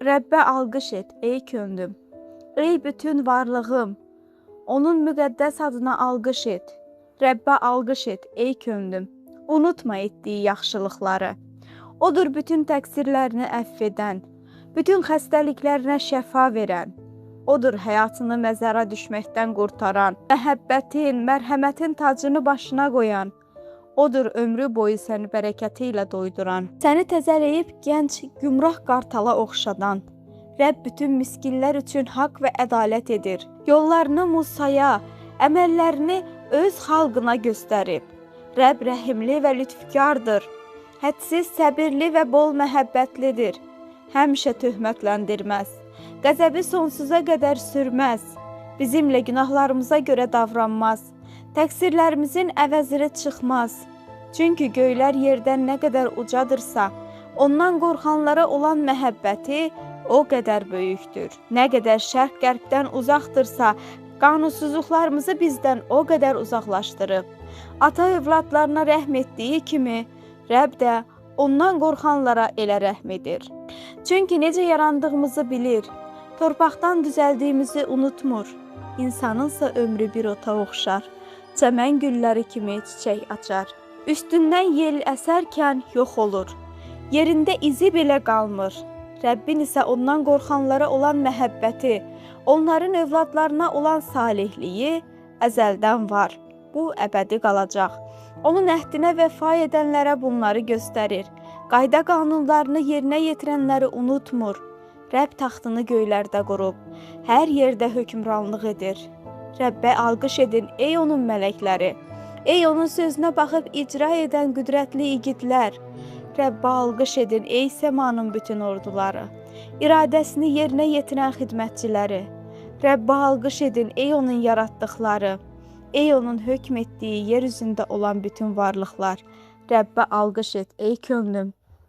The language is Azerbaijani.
Rəbbə alqış et, ey könlüm. Ey bütün varlığım, onun müqəddəs adına alqış et. Rəbbə alqış et, ey könlüm. Unutma etdiyi yaxşılıqları. Odur bütün təqsirlərini əfv edən, bütün xəstəliklərinə şəfa verən. Odur həyatını məzara düşməkdən qurtaran, məhəbbətin, mərhəmətin tacını başına qoyan. Odur ömrü boyu səni bərəkəti ilə doyduran, səni təzələyib gənc, gümrah qartala oxşadan. Rəbb bütün miskinlər üçün haqq və ədalət edir. Yollarını Musaya, əməllərini öz xalqına göstərib. Rəbb rəhimli və lütfkardır. Hədsiz səbirli və bol məhəbbətlidir. Həmişə töhmətləndirməz. Qəzəbi sonsuza qədər sürməz. Bizimlə günahlarımıza görə davranmaz. Təqsirlərimizin əvəzini çıxmaz. Çünki göylər yerdən nə qədər ucadırsa, ondan qorxanlara olan məhəbbəti o qədər böyükdür. Nə qədər şərq qərbdən uzaqdırsa, qanunsuzluqlarımızı bizdən o qədər uzaqlaşdırıb. Ata övladlarına rəhm etdiyi kimi, Rəbb də ondan qorxanlara elə rəhm edir. Çünki necə yarandığımızı bilir, torpaqdan düzəldiyimizi unutmur. İnsanınsa ömrü bir ota oxşar, çəmən gülləri kimi çiçək açar. Üstündən yel əsərkən yox olur, yerində izi belə qalmır. Rəbbin isə ondan qorxanlara olan məhəbbəti, onların övladlarına olan salihliyi əzəldən var. Bu əbədi qalacaq. Onun əhdinə vəfa edənlərə bunları göstərir. Qayda qanunlarını yerinə yetirənləri unutmur. Rəbb taxtını göylərdə qurub, hər yerdə hökmranlıq edir. Rəbbə alqış edin, ey onun mələkləri. Ey onun sözünə baxıb icra edən qüdrətli igidlər. Rəbbə alqış edin, ey səmanın bütün orduları. İradəsini yerinə yetirən xidmətçiləri. Rəbbə alqış edin, ey onun yaratdıqları. Ey onun hökm etdiyi yer üzündə olan bütün varlıqlar. Rəbbə alqış et, ey könlüm.